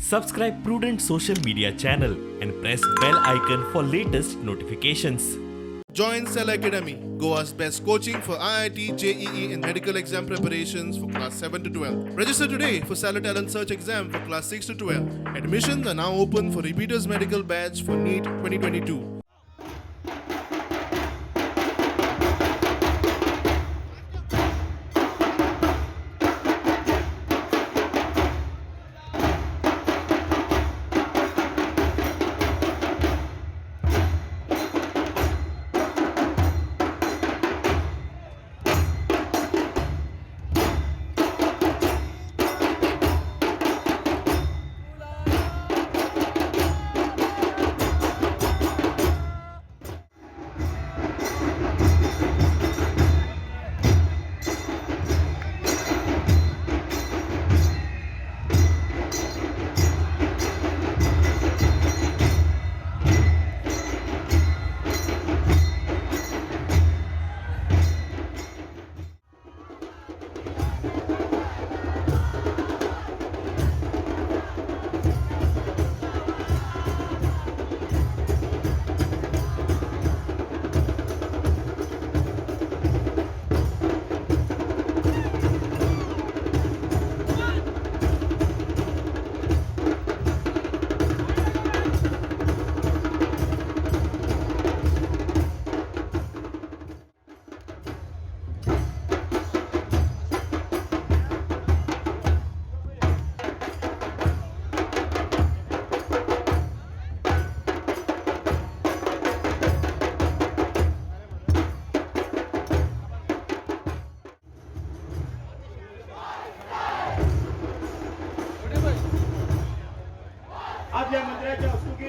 Subscribe Prudent social media channel and press bell icon for latest notifications. Join Cell Academy, Goa's best coaching for IIT, JEE, and medical exam preparations for class 7 to 12. Register today for Cellar Talent Search exam for class 6 to 12. Admissions are now open for repeaters medical batch for NEET 2022. आज या मंदिराच्या हस्तुकी